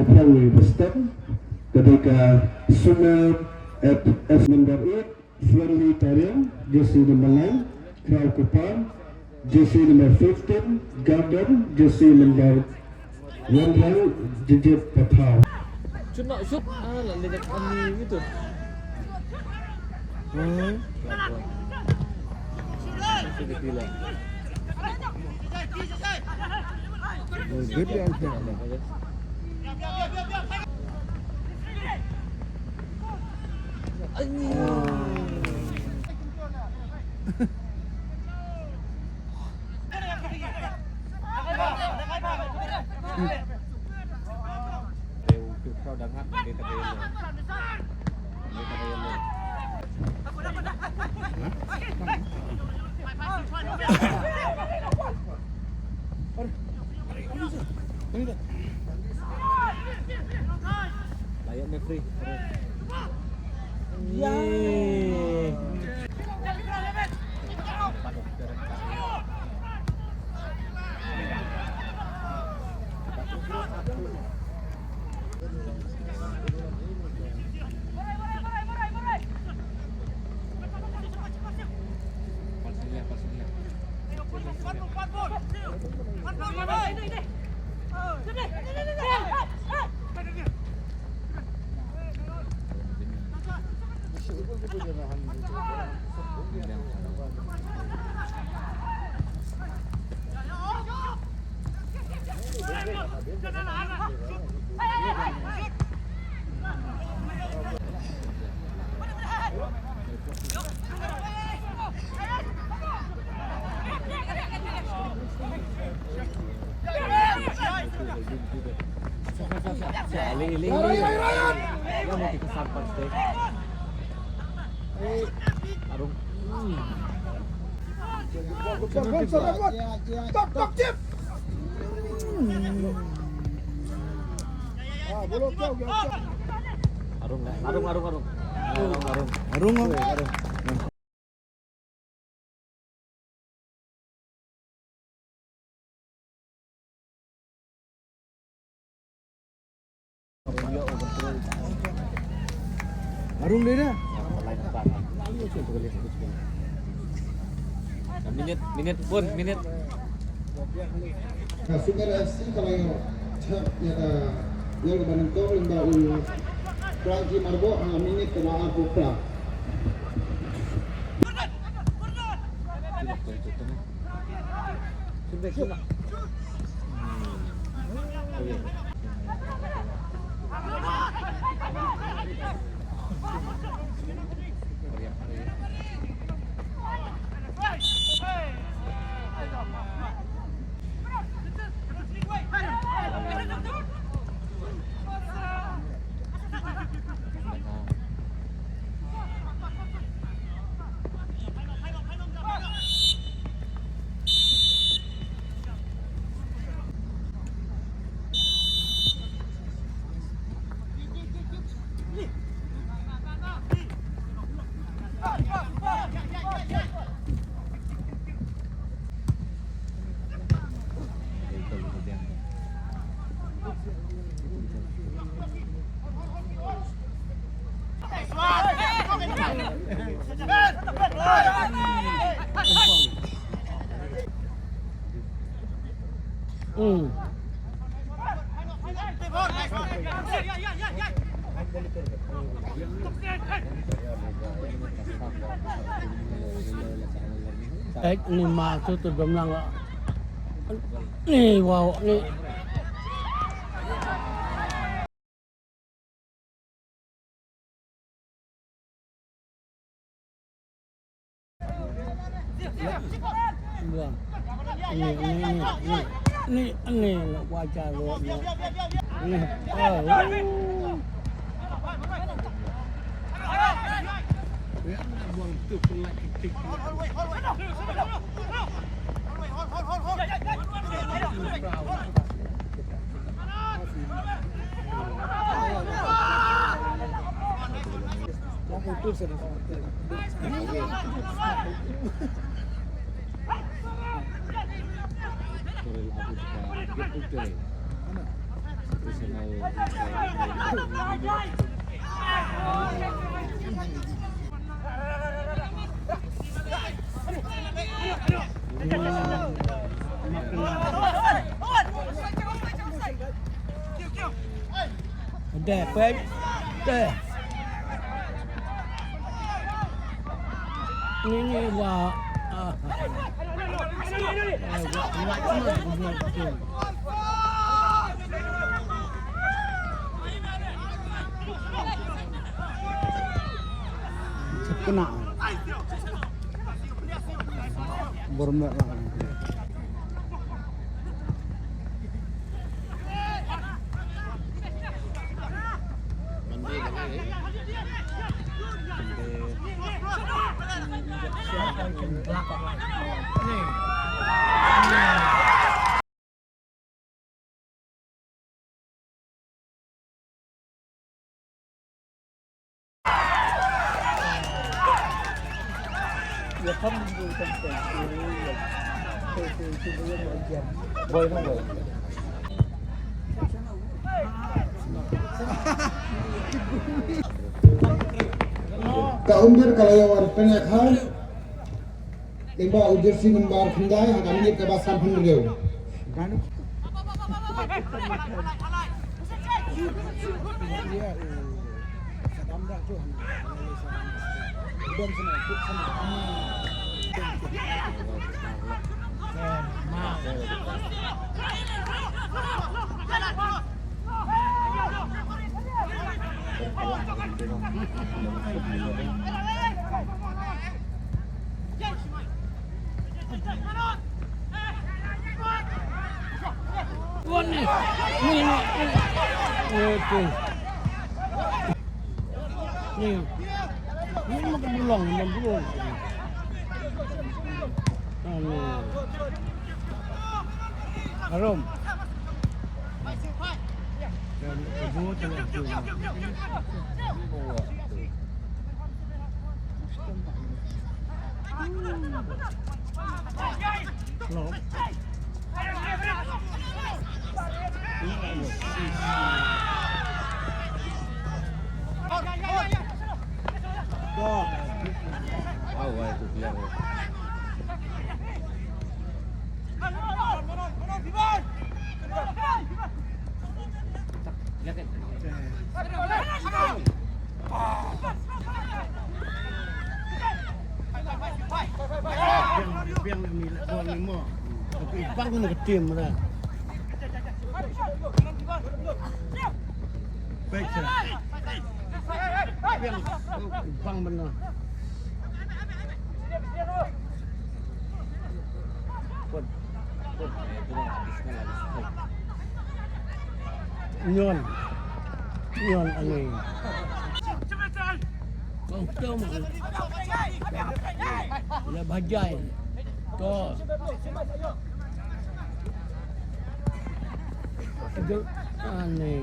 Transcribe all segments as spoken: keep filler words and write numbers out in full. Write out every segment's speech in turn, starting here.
Pang Western, ka dei ka Sumer F F number eight, Fierly Tariang, jersey number nine, Kraw Kupar, jersey number fifteen, Garden, jersey number one, Jijit Pathaw. Shoot, no, shoot. Ah, la lejek kami gitu. Hmm. Itu dipilih. Oh, good ya. Layak, Mevri. Yeay. Ryan, Ryan, Ryan! Yang mau kita sampan, Steve. Arung. Hmm. Tok, tok, Chip. Arung, arung, arung, arung. Arung, arung. Arung, arung. Arung dia dah. Minit, minit pun, minit. Ka Sumer F C ka la ïoh chance ïa ka, ïa ka ban nyngkong lyngba u Frankie Marbo ha minit kaba arphew phra. Hmm. Eh, ni ma tu tu gam lang. Ni wow ni. Ni, ni, ni, ni, ni, ni, ni, wajah lu, ni. Ni, oh. Deh, pek. Deh. Ni, ni, wah. Ah. Kena. Bermet lah. Ka umdir ka la ïa wan pynïaid ha. Lyngba u jersey number khyndai ha ka minit kaba sanphew hynriew. Harum. Nyon. Nyon ani. Kong tum. Le bajai. To. Itu ani.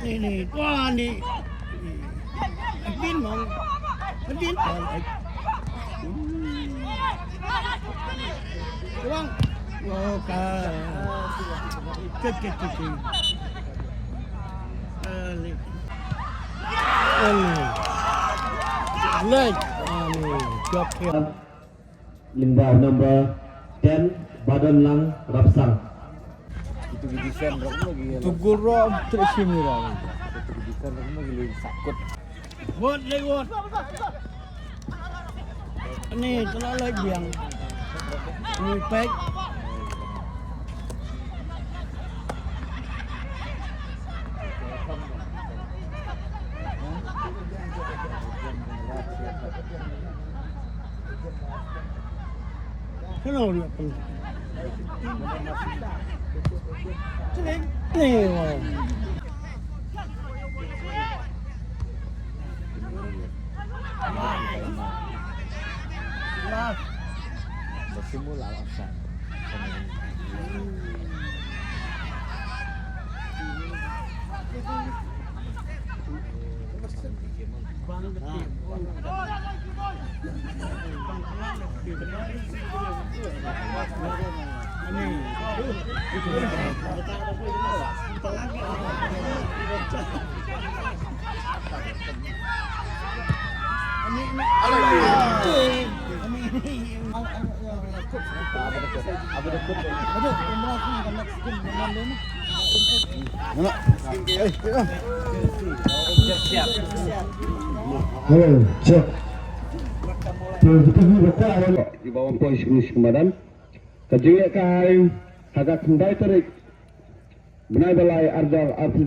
Ni, ni. Wah, ni. Bin mong. Bin mong. Wang. Oh, ka. Cek, cek, cek, cek. Ani. Ani. Lek. Ani. Jop. Lyngba number ten, Badonlang Rapsang. Itu ki defend ruh lagi. Itu gol ruh, terus sini ruh. Itu ki defend ruh lagi, lagi sakut. Wot, lagi wot. Ni, telah lagi yang. Ni, pek. Hello, Hello, check. Kiba wan poi sha kane sha ka madan. Ka jingïalehkai ha ka khyndai tarik bnai ba lai arhajar arphew